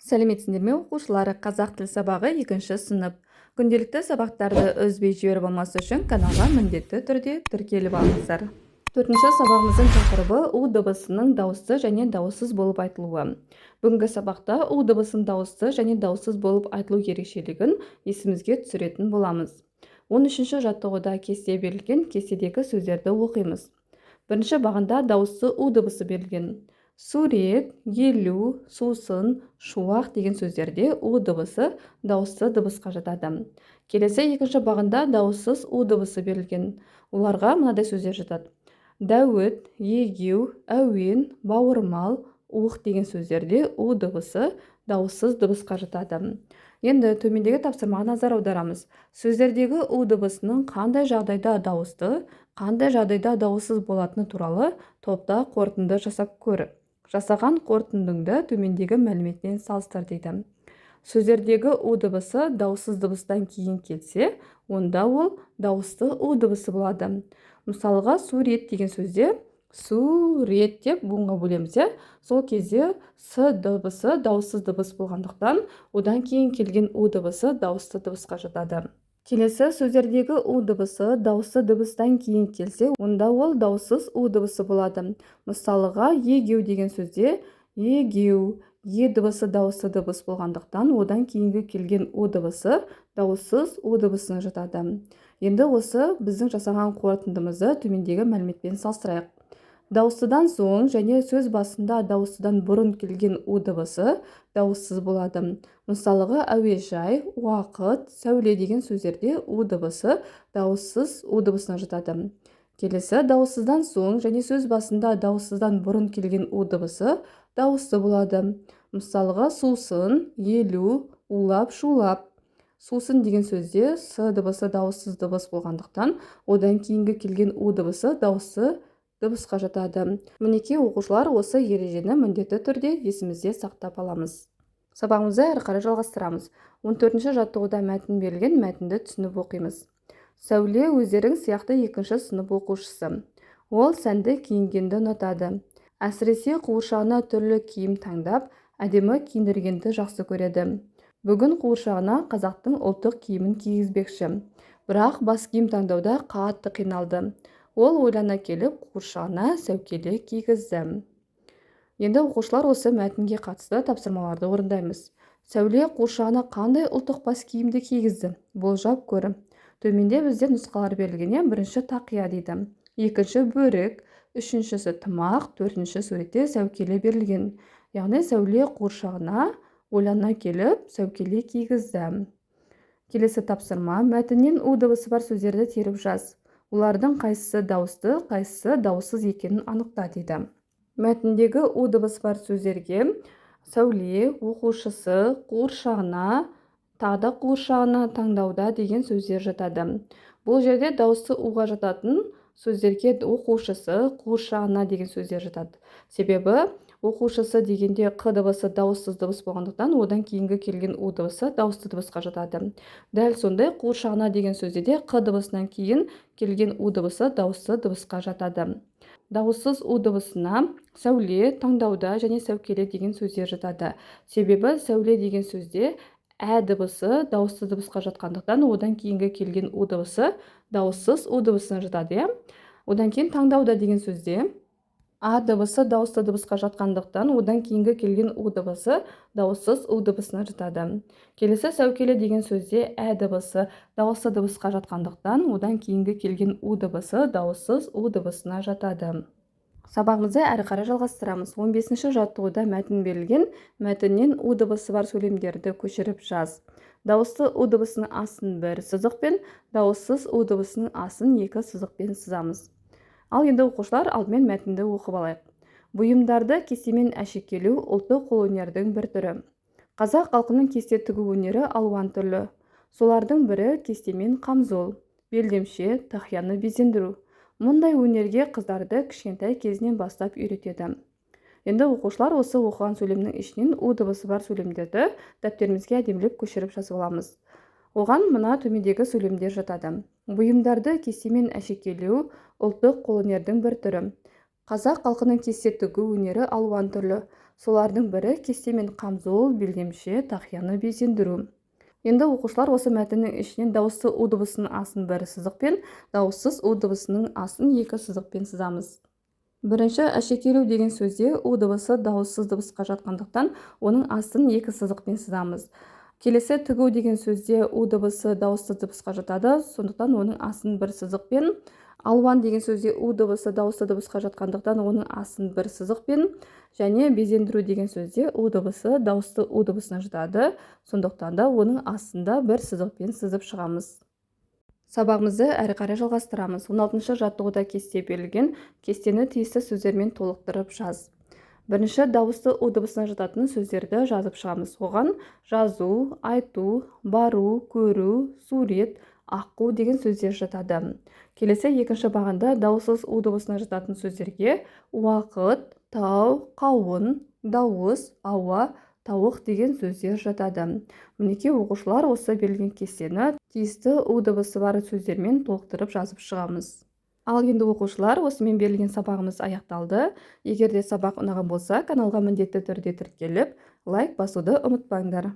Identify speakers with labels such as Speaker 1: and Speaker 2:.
Speaker 1: Сәлеметсіңдер ме, оқушылар! Қазақ тіл сабағы, екінші сынып. Күнделікті сабақтарды үзбей жіберіп алмас үшін каналға міндетті түрде тіркеліп алыңыздар. Төртінші сабағымыздың тақырыбы: у дыбысының дауысты және дауыссыз болып айтылуы. Бүгінгі сабақта у дыбысының дауысты және дауыссыз болып айтылу ерекшелігін есімізге түсіретін боламыз. 13-ші жаттығуда кесте берілген. Кестедегі сөздерді оқимыз. Бірінші бағанда дауысты у дыбысы берілген. Сурет, елу, сусын, шуақ деген сөздерде у дыбысы дауысты дыбысқа жатады. Келесі екінші бағанда дауыссыз у дыбысы берілген. Оларға мынадай сөздер жатады: дәуіт, егеу, әуен, бауырмал, уық деген сөздерде у дыбысы дауыссыз дыбысқа жатады. Енді төмендегі тапсырмаға назар аударамыз. Сөздердегі у дыбысының қандай жағдайда дауысты, қандай жағдайда дауыссыз болатыны туралы топта қорытынды жасап көр. Жасаған қорытындыңды төмендегі мәліметпен салыстыр дейді. Сөздердегі у дыбысы дауыссыз дыбыстан кейін келсе, онда ол дауысты у дыбысы болады. Мысалға, сурет деген сөзде сурет деп буынға бөлеміз, иә. Сол кезде с дыбысы дауыссыз дыбыс болғандықтан, одан кейін келген у дыбысы дауысты дыбысқа жатады. Келесі, сөздердегі у дыбысы дауысты дыбыстан кейін келсе, онда ол дауыссыз у дыбысы болады. Мысалға, егеу деген сөзде егеу, е дыбысы дауысты дыбыс болғандықтан, одан кейінгі келген у дыбысы дауыссыз у дыбысына жатады. Енді осы біздің жасаған қорытындымызды төмендегі мәліметпен салыстырайық. Дауыстыдан соң және сөз басында дауыстыдан бұрын келген у дыбысы дауыссыз болады. Мысалға, әуежай, уақыт, сәуле деген сөздерде у дыбысы дауыссыз у дыбысына жатады. Келесі, дауыссыздан соң және сөз басында дауыссыздан бұрын келген у дыбысы дауысты болады. Мысалға, сусын, елу, улап, шулап. Сусын деген сөзде с дыбысы дауыссыз дыбыс болғандықтан, одан кейінгі келген у дыбысы дауысты дыбысқа жатады. Мінекей, оқушылар, осы ережені міндетті түрде есімізде сақтап аламыз. Сабағымызды әрі қарай жалғастырамыз. 14-ші жаттығуда мәтін берілген. Мәтінді түсініп оқимыз. Сәуле өздерің сияқты екінші сынып оқушысы. Ол сәнді киінгенді ұнатады. Әсіресе қуыршағына түрлі киім таңдап, әдемі киіндіргенді жақсы көреді. Бүгін қуыршағына қазақтың ұлттық киімін кигізбекші. Бірақ бас киім таңдауда қатты қиналды. Ол ойлана келіп, қуыршағына сәукеле кигізді. Енді, оқушылар, осы мәтінге қатысты тапсырмаларды орындаймыз. Сәуле қуыршағына қандай ұлттық бас киімді кигізді? Болжап көр. Төменде бізде нұсқалар берілген, иә. Бірінші тақия дейді, екінші бөрік, үшіншісі тымақ, төртінші суретте сәукеле берілген. Яғни Сәуле қуыршағына ойлана келіп сәукеле кигізді. Келесі тапсырма: мәтіннен у дыбысы бар сөздерді теріп жаз. Олардың қайсысы дауысты, қайсысы дауыссыз екенін анықта дейді. Мәтіндегі у дыбысы бар сөздерге сәуле, оқушысы, қуыршағына, тағы да қуыршағына, таңдауда деген сөздер жатады. Бұл жерде дауысты уға жататын сөздерге оқушысы, қуыршағына деген сөздер жатады. Себебі оқушысы дегенде қ дыбысы дауыссыз дыбыс болғандықтан, одан кейінгі келген у дыбысы дауысты дыбысқа жатады. Дәл сондай қуыршағына деген сөзде де қ дыбысынан кейін келген у дыбысы дауысты дыбысқа жатады. Дауыссыз у дыбысына сәуле, таңдауда және сәукеле деген сөздер жатады. Себебі сәуле деген сөзде ә дыбысы дауысты дыбысқа жатқандықтан, одан кейінгі келген у дыбысы дауыссыз у дыбысына жатады, иә. Одан кейін таңдауда деген сөзде а дыбысы дауысты дыбысқа жатқандықтан, одан кейінгі келген у дыбысы дауыссыз у дыбысына жатады. Келесі, сәукеле деген сөзде ә дыбысы дауысты дыбысқа жатқандықтан, одан кейінгі келген у дыбысы дауыссыз у дыбысына жатады. Сабағымызды әрі қарай жалғастырамыз. 15-ші жаттығуда мәтін берілген. Мәтіннен у дыбысы бар сөйлемдерді көшіріп жаз. Дауысты у дыбысының астын бір сызықпен, дауыссыз у дыбысының астын екі сызықпен сызамыз. Ал енді, оқушылар, алдымен мәтінді оқып алайық. Бұйымдарды кестемен әшекейлеу – ұлттық қолөнердің бір түрі. Қазақ халқының кесте тігу өнері алуан түрлі. Солардың бірі – кестемен қамзол, белдемше, тақияны безендіру. Мұндай өнерге қыздарды кішкентай кезінен бастап үйретеді. Енді, оқушылар, осы оқыған сөйлемнің ішінен у дыбысы бар сөйлемдерді дәптерімізге әдемілеп көшіріп жазып аламыз. Оған мына төмендегі сөйлемдер жатады: Бұйымдарды кестемен әшекейлеу – ұлттық қолөнердің бір түрі. Қазақ халқының кесте тігу өнері алуан түрлі. Солардың бірі кесте мен қамзол, белдемше, тақияны безендіру. Енді, оқушылар, осы мәтіннің ішінен дауысты у дыбысының астын бір сызықпен, дауыссыз у дыбысының астын екі сызықпен сызамыз. Бірінші, әшекейлеу деген сөзде у дыбысы дауыссыз дыбысқа жатқандықтан, оның астын екі сызықпен сызамыз. Келесі, тігу деген сөзде у дыбысы дауыссыз дыбысқа жатады, сондықтан оның астын бір сызықпен. Алуан деген сөзде у дыбысы дауысты дыбысқа жатқандықтан, оның астын бір сызықпен. Және безендіру деген сөзде у дыбысы дауысты у дыбысына жатады, сондықтан да оның астында бір сызықпен сызып шығамыз. Сабағымызды әрі қарай жалғастырамыз. 16 жаттығуда кесте берілген. Кестені тиісті сөздермен толықтырып жаз. Бірінші, дауысты у дыбысына жататын сөздерді жазып шығамыз. Оған жазу, айту, бару, көру, сурет, аққу деген сөздер жатады. Келесі, екінші бағанда дауыссыз у дыбысына жататын сөздерге уақыт, тау, қауын, дауыс, ауа, тауық деген сөздер жатады. Мінекей, оқушылар, осы берілген кестені тиісті у дыбысы бар сөздермен толықтырып жазып шығамыз. Ал енді, оқушылар, осымен берілген сабағымыз аяқталды. Егер де сабақ ұнаған болса, каналға міндетті түрде тіркеліп, лайк басуды ұмытпаңдар.